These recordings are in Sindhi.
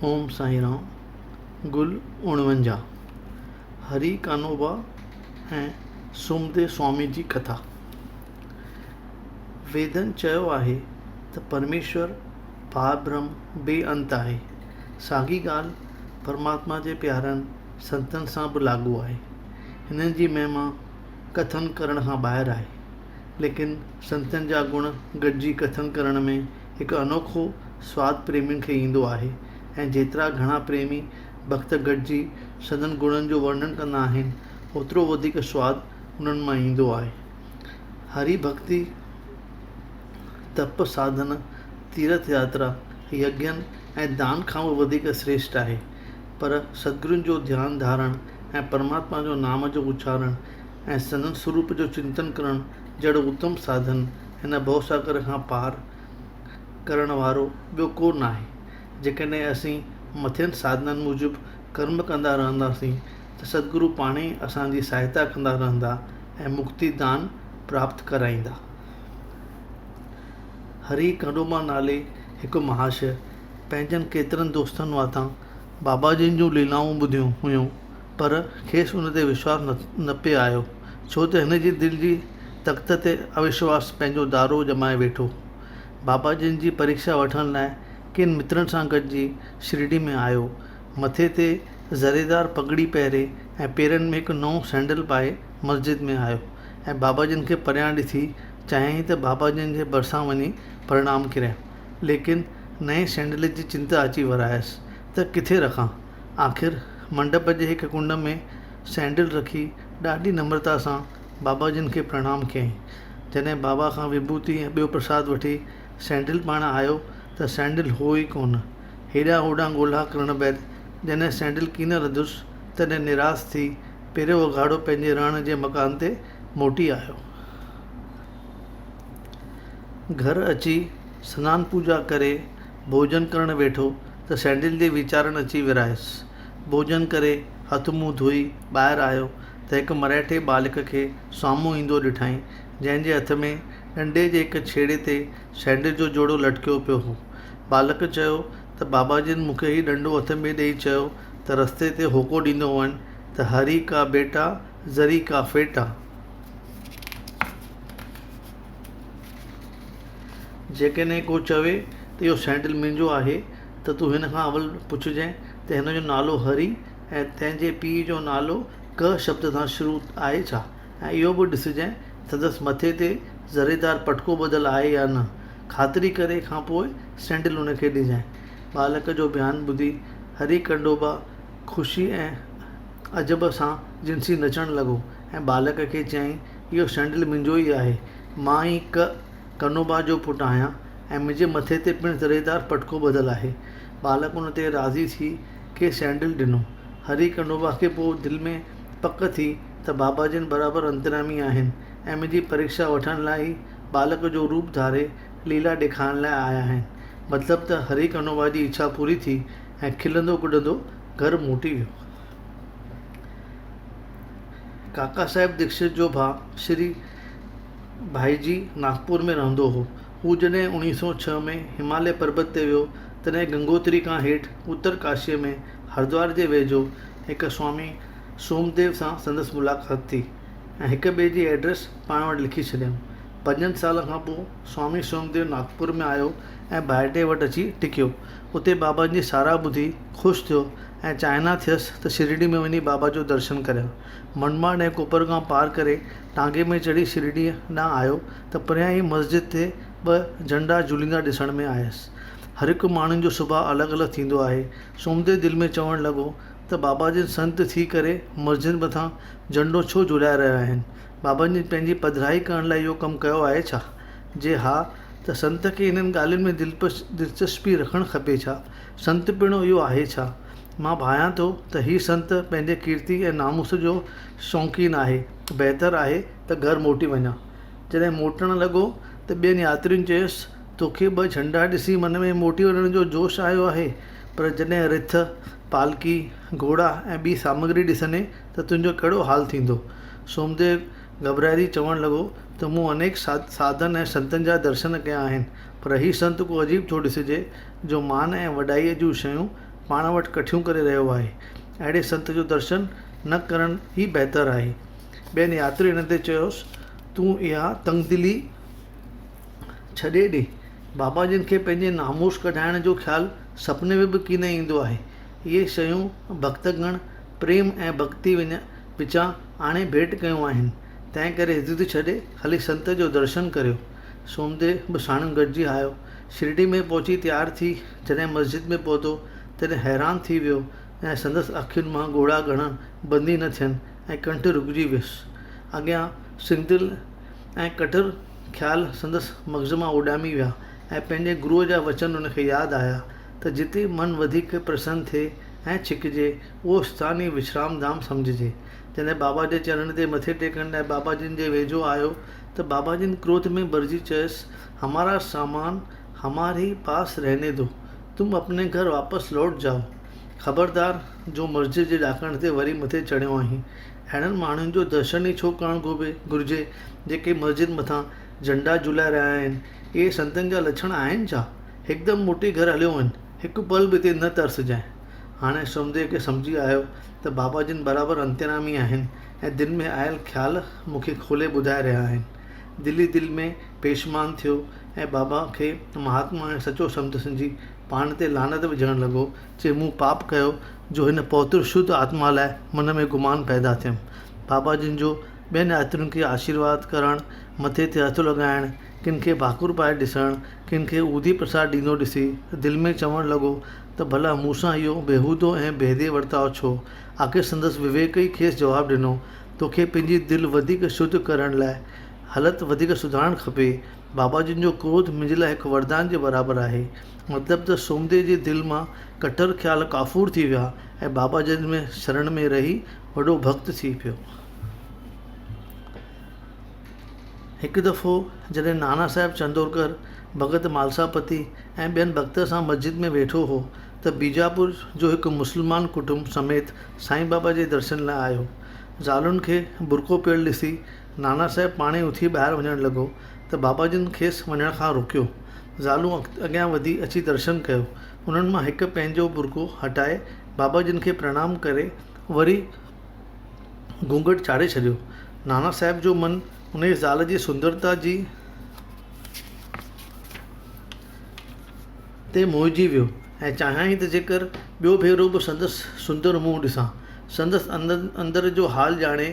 اوم سائين رام، گل 49، هري ڪانوبا ۽ سومديو سوامي جي ڪٿا. ويدن چيو آهي ته پرميشور پاربرهم بي انت آهي. ساڳي ڳالهه پرماتما جي پيارن سنتن سان به لاڳو آهي. هنن جي مهما ڪٿن ڪرڻ کان ٻاهر آهي. ليڪن سنتن جا گڻ گڏجي ڪٿن ڪرڻ ۾ هڪ انوکو سواد پريمين کي ايندو آهي ۽ جيترا گهڻا پريمي ڀڳت گڏجي سندن گڻن جو ورنن ڪندا آهن، اوترو وڌيڪ سواد انهن مان ايندو آهي. هري ڀڳتي، تپ ساڌن، تيرٿ ياترا، يگين ۽ دان کان به وڌيڪ سريشٽ آهي، پر ستگرن جو ڌيان ڌارڻ ۽ پرماتما جو نام جو اچارڻ ۽ سندن سروپ جو چنتن ڪرڻ جهڙو اتم ساڌن هن ڀوساگر کان پار ڪرڻ وارو ٻيو ڪو ناهي. جيڪڏهن اسين مٿين ساڌنن موجب ڪرم ڪندا رهنداسين ته ستگرو پاڻهي اسان جي سهائتا ڪندا رهندا ۽ مڪتي دان پراپت ڪرائيندا. هري ڪنڊوما نالي هڪ مهاشيه پنهنجن ڪيترن دوستن واتان بابا جن جون ليلائون ٻڌيون هيون. پر کيس ان تي وشواس نه پئي آيو، ڇو ته هن جي دل جي تخت تي اوشواس پنهنجو دارو ڄمائي ويٺو. بابا جن جي پريکشا وٺڻ لاء ڪن مترن سان گڏجي شرڊي ۾ آيو. مٿي تي زريدار پڳڙي پهري ۽ پيرن ۾ هڪ نئون سينڊل پائي مسجد ۾ آيو ۽ بابا جن کي پريان ڏسي چاهيائين ته بابا جن جي ڀرسان وڃي پرڻام ڪريان، ليڪن نئين سينڊل جي چنتا اچي ورايس ته ڪٿي رکان؟ آخر منڊپ جي هڪ ڪنڊ ۾ سينڊل رکي ڏاڍي نمرتا سان بابا جن کي پرڻام ڪيائين. جڏهن بابا کان وڀوتي ۽ ٻيو پرساد وٺي سينڊل پائڻ آيو ته سينڊل هو ئي ڪونه. هيڏانهن هوڏانهن ڳولها ڪرڻ بعد جڏهن سينڊل ڪين لڌس تڏهن نراس ٿي پيرين اگهاڙو پنهنجي رهڻ جي مڪان تي موٽي آيو. گهر اچي سنان پوڄا ڪري ڀوڄن ڪرڻ ويٺو ته سينڊل جي ويچارن اچي ورايس. ڀوڄن ڪري هٿ منهن ڌوئي ٻاهر آيو ته هڪ مرهٺي ٻالڪ کي سامهون ايندو ڏٺائين، جنهن جي هٿ ۾ ڏنڊي جي هڪ ڇيڙي تي سينڊل جو جوڙو لٽڪيو پيو هو. ٻالڪ چيو ته بابا جن مون کي هي ڏنڊو هٿ ۾ ڏيئي چيو ته رستي تي هوڪو ڏيندو وڃ ته هري ڪا بيٽا زري ڪا ڦيٽا. جيڪڏهن ڪو چوي ته اهو سينڊل منهنجو آهي ته تون هن کان اول پڇجانء ته هن جو نالو هري ۽ تنهن جي پيء جو نالو ڪ شبد سان شروع آهي ڇا؟ ۽ اهو به ڏسجانء سندس مٿي تي زريدار پٽڪو ٻڌل آهي يا نه؟ خاطري ڪري کان پوء سينڊل هن کي ڏجانء. ٻالڪ جو بيان ٻڌي هري ڪنڊوبا خوشي ۽ عجب سان جنسي نچڻ لڳو ۽ ٻالڪ کي چيائين، اهو سينڊل منهنجو ئي آهي. مان ئي ڪ ڪنوبا جو پٽ آهيان ۽ منهنجي مٿي تي پڻ زريدار پٽڪو ٻڌل آهي. ٻالڪ ان تي راضي ٿي کيس سينڊل ڏنو. هري ڪنوبا کي پوء دل ۾ پڪ ٿي ته بابا جن برابر انتريامي آهن ۽ منهنجي پريکشا وٺڻ لاء ئي ٻالڪ جو روپ ڌاري ليلا ڏيکارڻ لاء آيا آهن. مطلب ته هري ڪنوبا جي اڇا پوري ٿي ۽ کلندو ڪڏندو گهر موٽي ويو. ڪاڪا صاحب ديڪشت جو ڀاء شري ڀائيجي ناگپور ۾ رهندو هو. هو جڏهن 1906 ۾ هماليه پربت تي ويو، تڏهن گنگوتري کان هيٺ اتر ڪاشيء ۾ هردوار جي ويجهو هڪ سوامي سومديو سان سندس ملاقات ٿي ۽ هڪ ٻئي جي ائڊريس پاڻ وٽ لکي ڇڏيائون. پنجن سالن کان پوء سوامي سومديو ناگپور ۾ آيو ۽ ڀائٽي وٽ اچي ٽڪيو. اتي بابا جي ساراهه ٻڌي خوش ٿيو ۽ چاهنا ٿيس ته شرڊي ۾ وڃي بابا جو درشن ڪريان. منماڊ ۽ ڪوپرگائون پار ڪري ٽانگي ۾ چڙهي شرڊيء ڏانهن آيو ته پريان ئي مسجد تي ٻه جهنڊا جهوليندا ڏسڻ ۾ آيس. هر هڪ ماڻهن جو سڀاء الڳ الڳ ٿيندو آهي. سومديو دل ۾ چوڻ لڳو ته بابا جن سنت ٿي ڪري مسجد مٿان جهنڊو ڇو جهولائي رهيا آهن؟ بابا جن پنهنجي پڌرائي ڪرڻ لاء اهو ڪم ڪيو آهي ڇا؟ جي ها ته سنت کي انهن ڳالهين ۾ دلچسپي رکڻ کپي ڇا؟ سنت پڻ اهو آهي ڇا؟ مان ڀانيان ٿو ته هي سنت پنهنجي ڪيرتي ۽ ناموس جو شوقين آهي. بهتر آهي ته گهر موٽي وڃان. جڏهن موٽڻ لڳو ته ٻين ياترين چيس، توکي ٻه جهنڊا ڏسي من ۾ موٽي وڃڻ جو جوش آيو آهي، پر جڏهن رٿ، پالڪي، گهوڙا ۽ ٻي سامگري ڏسندين ته تنهنجو ڪهڙو حال ٿيندو؟ سومديو گهٻرائجي چوڻ لڳو ته مون انيڪ ساڌن ۽ سنتن جا درشن ڪيا آهن، پر هي سنت ڪو عجيب ٿو ڏسجي، جو مان ۽ وڏائيء جون شيون پاڻ وٽ ڪٺيون ڪري رهيو آهي. اهڙي سنت جو درشن نه ڪرڻ ئي بهتر آهي. ٻين ياترين هن تي چيس، تون اها تنگدلي ڇڏي ڏي. بابا جن کي پنهنجي ناموس ڪڍائڻ جو خيال سپني ۾ به ڪين ايندو آهي. اهي شيون ڀڳتگڻ پريم ۽ ڀڳتي وچان آڻي ڀيٽ ڪيون آهن. تنهن ڪري ضد ڇڏي هلي سنت جو درشن ڪريو. سومديو به ساڻن گڏجي آيو. شرڊي ۾ پهچي تيار ٿي جڏهن مسجد ۾ پهتو، تڏهن حيران ٿي ويو ۽ سندس اکين مان ڳوڙها ڳڙڻ بند ئي نه ٿين ۽ ڪنٺ رڪجي ويس. اڳيان سنگدل ۽ ڪٽر خيال سندس مغز مان اڏامي ويا ۽ پنهنجي گروء جا وچن هن کي ياد آيا ته جتي من وڌيڪ پرسن ٿئي ۽ ڇڪجي، اهو اسٿان ئي وشرام ڌام سمجهجي. جڏهن بابا جي چرڻن تي مٿي ٽيڪڻ لاء بابا جن جي ويجهو آيو ته بابا جن ڪروڌ ۾ ڀرجي چيس، همارا سامان هماري هي پاس رهني دو، تم اپني گهر واپس لوٽ جائو. خبردار جو مسجد جي ڏاڪڻ تي وري مٿي چڙهيو آهين. اهڙن ماڻهن جو درشن ئي ڇو ڪرڻ گهرجي جيڪي مسجد مٿان جهنڊا جهولائي رهيا آهن. اهي سنتن جا لڇڻ آهن ڇا؟ هڪدم موٽي گهر هليو وڃ. هڪ پل به هتي نه ترسجانء. هاڻي سومديو کي سمجهي آيو ته بابا جن برابر انتريامي آهن ۽ دل ۾ آيل خيال مون کي کولي ٻڌائي رهيا آهن. دل ئي دل ۾ پيشمان ٿيو ۽ بابا کي مهاتما ۽ سچو سنت سمجهي پاڻ تي لعنت وجهڻ لڳو، چي مون پاپ ڪيو جو هن پوتر شڌ آتما لاء من ۾ گمان پيدا ٿيم. بابا جن جو ٻين ياترين کي آشيرواد ڪرڻ، مٿي تي هٿ لڳائڻ، ڪن کي ڀاڪر پائي ڏسڻ، ڪن کي اودي پرساد ڏيندو ڏسي دل ۾ چوڻ لڳو ته ڀلا مون سان اهو بيهودو ۽ بيحدي ورتاء ڇو؟ آخر سندس وويڪ ئي کيس جواب ڏنو، توکي پنهنجي دل وڌيڪ شڌ ڪرڻ لاء هلت وڌيڪ سڌارڻ کپي. بابا جن جو ڪروڌ منهنجي لاء هڪ وردان جي برابر آهي. مطلب ته سومدي جي دل مان ڪٽر خيال ڪافور ٿي ويا ۽ بابا جن ۾ شرڻ ۾ رهي وڏو ڀڳت ٿي پيو. هڪ دفعو جڏهن نانا صاحب چندورڪر، ڀڳت مالساپتي ۽ ٻين ڀڳتن سان مسجد ۾ ويٺو هو ته بيجاپور جو هڪ مسلمان ڪٽنب سميت سائين بابا جي درشن لاء آيو. زالن کي برقعو پيل ڏسي نانا صاحب پاڻهي اٿي ٻاهر وڃڻ لڳو ته بابا جن کيس وڃڻ کان روڪيو. زالون اڳيان وڌي اچي درشن ڪيو. انهن مان هڪ پنهنجو برقعو هٽائي بابا جن کي پرڻام ڪري وري گهونگهٽ چاڙهي ڇڏيو. نانا صاحب جو من انهيء زال جي سندرتا جي تي موهجي ويو ۽ چاهيائين ته جيڪر ٻيو ڀيرو به سندس سندر منهن ڏسان. سندس اندر جو حال ڄاڻي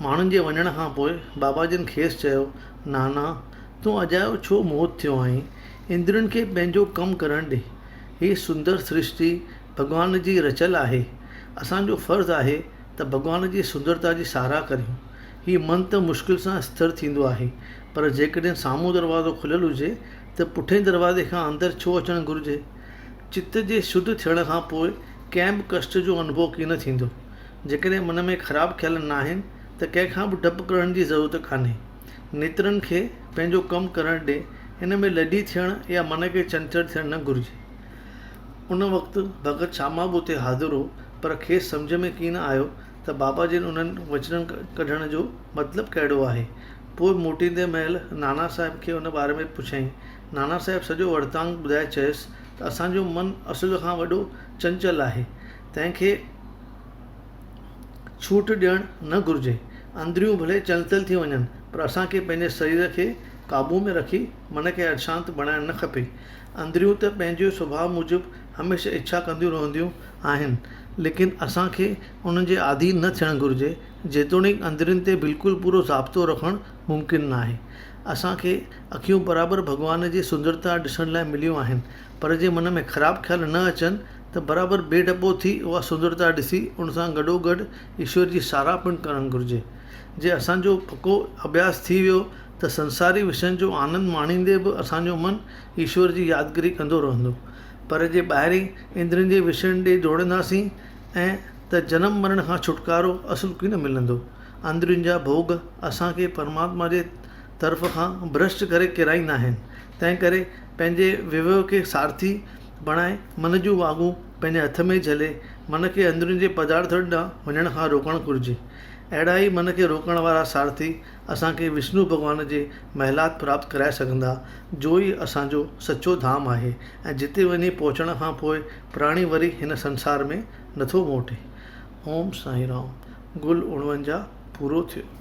ماڻهن جي وڃڻ کان پوء بابا جن کيس چيو، نانا! تون اجايو ڇو موهت ٿيو آهين؟ اندرين کي پنهنجو ڪم ڪرڻ ڏي. هيء سندر سرشٽي ڀڳوان جي رچيل آهي. اسان جو فرض آهي ته ڀڳوان جي سندرتا جي ساراهه ڪريون. هي من ته مشڪل سان اسٿر ٿيندو آهي، پر جيڪڏهن سامهون دروازو کليل هجي ته پٺئين دروازي کان اندر ڇو اچڻ گهرجي؟ چت جي شڌ ٿيڻ کان پوء ڪنهن به ڪشٽ جو انڀو ڪين ٿيندو. جيڪڏهن من ۾ خراب خيال ناهن ته ڪنهن کان به ڊپ ڪرڻ جي ضرورت ڪانهي. نيترن کي پنهنجو ڪم ڪرڻ ڏي، ان ۾ لڄي ٿيڻ يا من کي چنچل ٿيڻ نه گهرجي. ان وقت ڀڳت شاما به اتي حاضر هو، پر کيس سمجهه ۾ ڪين آيو ته بابا جن انهن وچنن ڪڍڻ جو مطلب ڪهڙو آهي. پوء موٽيندي مهل نانا صاحب کي ان باري ۾ پڇيائين. نانا صاحب سڄو ورتانگ ٻڌائي چيس ته اسان جو من اصل کان وڏو چنچل آهي، تنهن کي ڇوٽ ڏيڻ نه گهرجي. اندريون ڀلي چنچل ٿي وڃن، پر اسان کي پنهنجي سرير کي قابو ۾ رکي من کي اشانت بڻائڻ نه کپي. اندريون ته پنهنجي سڀاء موجب هميشه اڇا ڪنديون رهنديون آهن، ليڪن اسان کي انهن جي عادي نه ٿيڻ گهرجي، جيتوڻيڪ اندرين تي بلڪل پورو ضابطو رکڻ ممڪن ناهي. اسان کي اکيون برابر ڀڳوان جي سندرتا ڏسڻ لاء مليون آهن، پر جي من ۾ خراب خيال نه اچن ته برابر بي ڊپو ٿي اها سندرتا ڏسي ان سان گڏوگڏ ايشور جي ساراهه پڻ ڪرڻ گهرجي. جي اسان جو پڪو اڀياس ٿي ويو ته سنساري وشين جو آنند ماڻيندي به اسان جو من ايشور جي يادگيري ڪندو رهندو. پر جي ٻاهرين اندرين جي وشين ڏي ڊوڙنداسين ۽ ته جنم مرڻ کان ڇوٽڪارو اصل ڪين ملندو. اندرين جا ڀوڳ اسان کي پرماتما جي طرف کان ڀرشٽ ڪري ڪيرائيندا آهن. تنهنڪري پنهنجي وويه کي سارٿي بڻائي من جون واڳون پنهنجي هٿ ۾ جهلي من کي اندرين جي پدارٿن ڏانهن وڃڻ کان روڪڻ گهرجي. اهڙا ئي من کي روڪڻ وارا سارٿي اسان کي وشنو ڀڳوان جي محلات پراپت ڪرائي سگهندا، جو ئي اسان جو سچو ڌام آهي ۽ جتي وڃي پهچڻ کان پوء پراڻي وري هن سنسار ۾ نٿو موٽي. اوم سائين رام. گل 49 پورو ٿيو.